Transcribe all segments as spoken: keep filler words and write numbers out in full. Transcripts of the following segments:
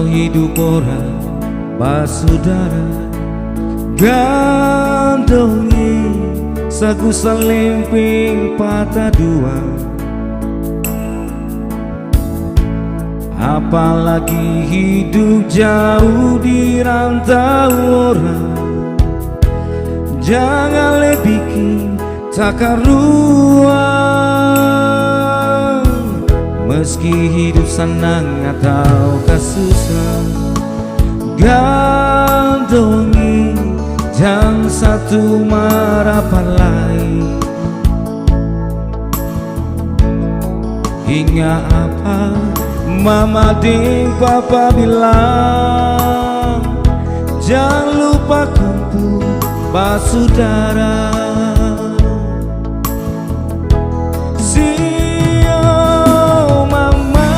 Hidup orang basudara, gandong i sagu salempeng pata dua. Apalagi hidup jauh di rantau orang, jangan lei biking takaruang. Meski hidup sanang atau ka susah, gandong i jang satu marapa lai. Inga apa mama deng papa bilang, jang lupa kumpul basudara. Sio mama,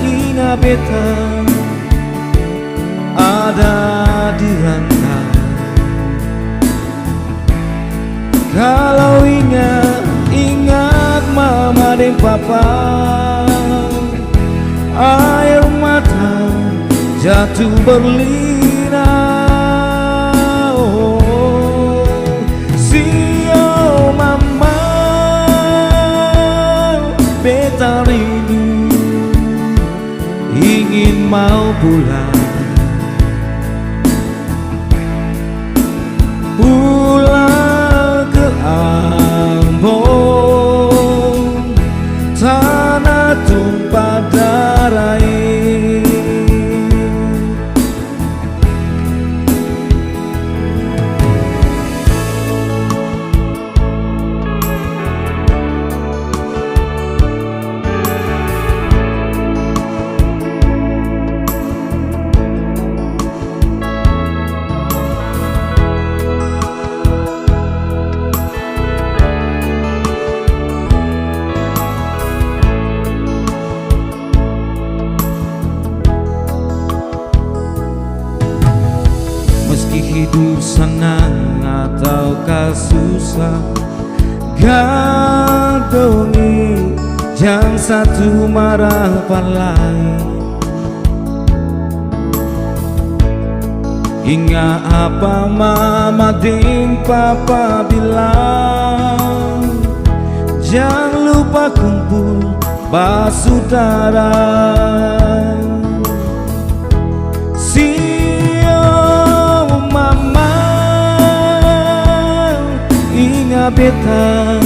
inga beta ada di rantau. Kalau ingat, ingat mama deng papa, aer mata jatuh berlinang. Oh, sio mama, beta rindu ingin mau pulang. Pulang ke Ambon, tanah tumpah darah e. Meski hidup sanang atau ka susah, gandong i jang satu marapa lai. Inga apa mama deng papa bilang, jang lupa kumpul basudara. Sio mama, inga beta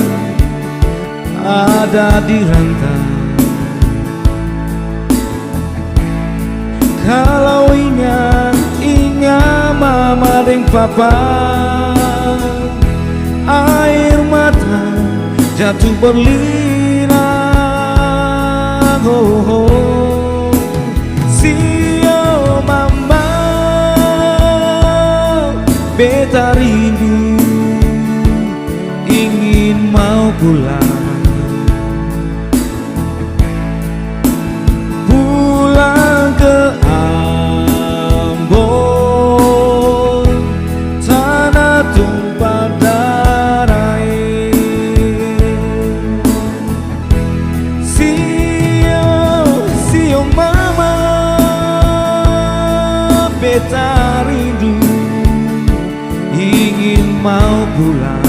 ada di rantau. Kalau inga, inga mama deng papa, aer mata jatuh berlinang. Oh, oh. Sio mama, beta rindu ingin mau pulang. Pulang ke Ambon, tanah tumpah darah e. Sio, sio mama, beta rindu ingin mau pulang.